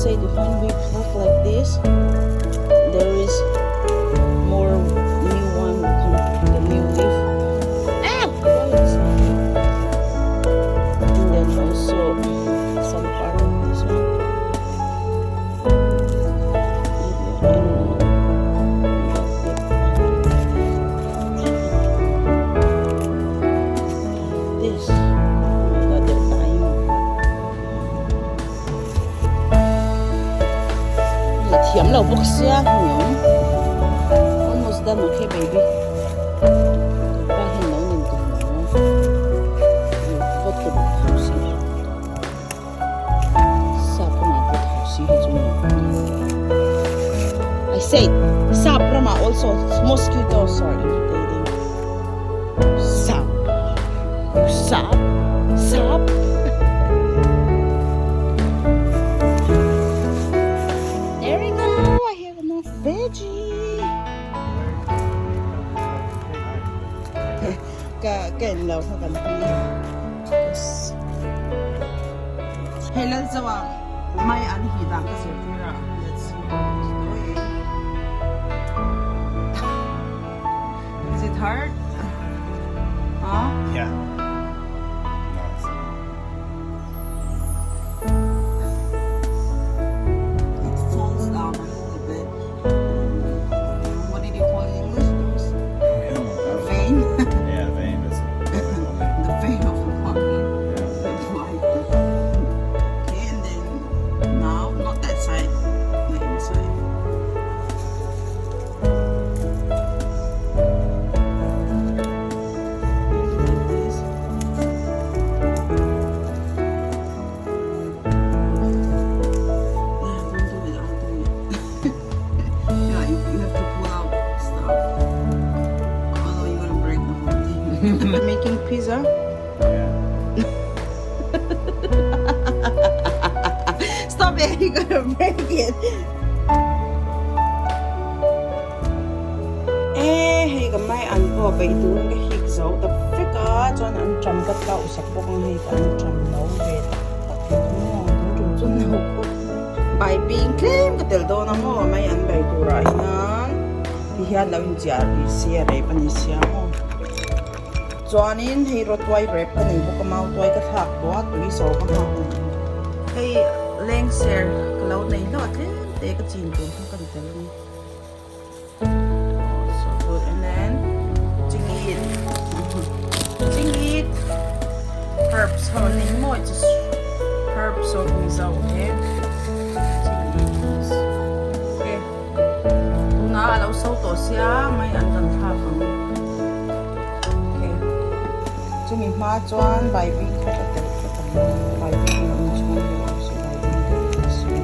said when we pluck like this there is more new one will come the new leaf ah and then also some part of this one maybe I don't know this oh my god they're dying La thiam lo bawk sia hniam almost done okay baby ka pa hian lo nin ta maw vawt ka duh tho si sap ramah vawt tho si hi chu ni I said sap ramah also mosquitoes are irritating sap sap sap There we go I have enough veggie ka ka en lo kha kan hmang a Hei lal zo ah mai an hi dan ka zirtir a let's see how it's doing Is it hard? Huh? Yeah. No, it's not. It falls down a little bit. What did you call it in English? Those vein? Yeah, vein is The vein of the body. Yeah. Okay, and then now, not that side, the inside. Like this. Yeah, don't do it, I'll do it. Yeah, you have to pull out stuff. Oh no, you're gonna break the whole thing. Making pizza? Yeah. Stop it, you're gonna break it. E hei ka mai an pawh beih turin ka hik zo ta vek a chuan an ṭam ka tauh sak bawk ang hei ka an ṭam lo ve tak tak hi chu maw tun ṭum chu no khawp mai bai bing tlem ka tel dawn a maw mai an bai turah hian ti hian lo inchiah rih sia rep a ni sia maw chuanin hei rawtuai rep ka nei bawk a mau tuai ka thlak tawh a tui zo ka nghak a ni hei lengser ka lo nei hlauh a tlem te ka chin tur kha ka ni tel a ni. So good. And then chingit. Chingit. Herbs ho ni mo it's just herbs of Mizo, okay? Chingit. Okay. Tuna alo so to sia mai an kan thlak ang. Okay. Chumi hma chuan bai bing kha ka telh phawt ang. Bai bing lo in chhung deuh ang so bai bing telh phawt si.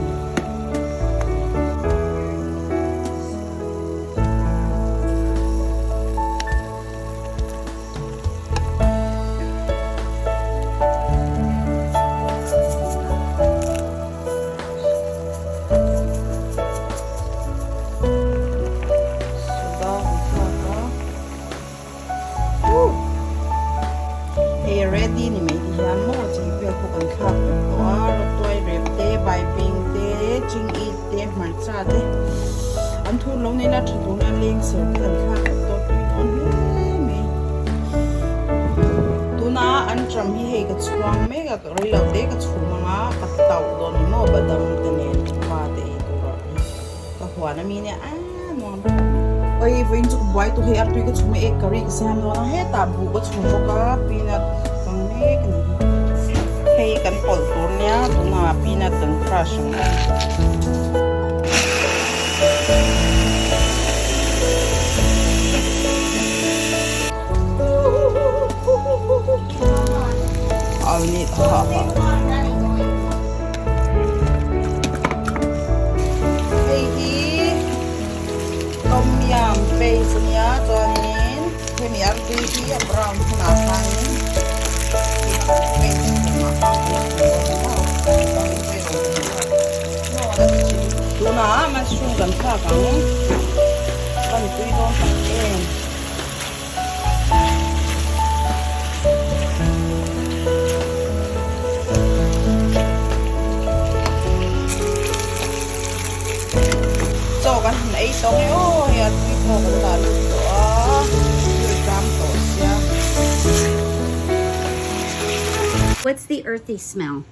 Soda kan thlak a. Hei ready ni mai ti hian maw chi vel pawh kan thlak vek tawh a rawtuai rep te baibing te chingit te hmarcha te an thur lo nei la tha tur a leng ser te kan thlak vek tawh tui dawn hle mai tuna an tram hi hei ka chhuang mek a rei lo te ka chhum anga ka tauh dawn ni maw badam te nen pa te ei tur ah Ka huan a mi nia a nuam oi vawiin chu ka buai tur hei artui ka chhum a egg curry ka siam dawn a hetah buh ka chhum bawk a peanut kang mek a ni hei kan pawlh tur nia tunah peanut kan crush ang a. I'll need ha ha. Hei hi tom yam paste a nia chuanin hemi artui hi a brown hunah khanin tunah mushroom kan thlak ang kan tui dawn tak em. tawh nge aw hei a tui pawh kan dah lut tawh a thil tlang tawh sia. What's the earthy smell?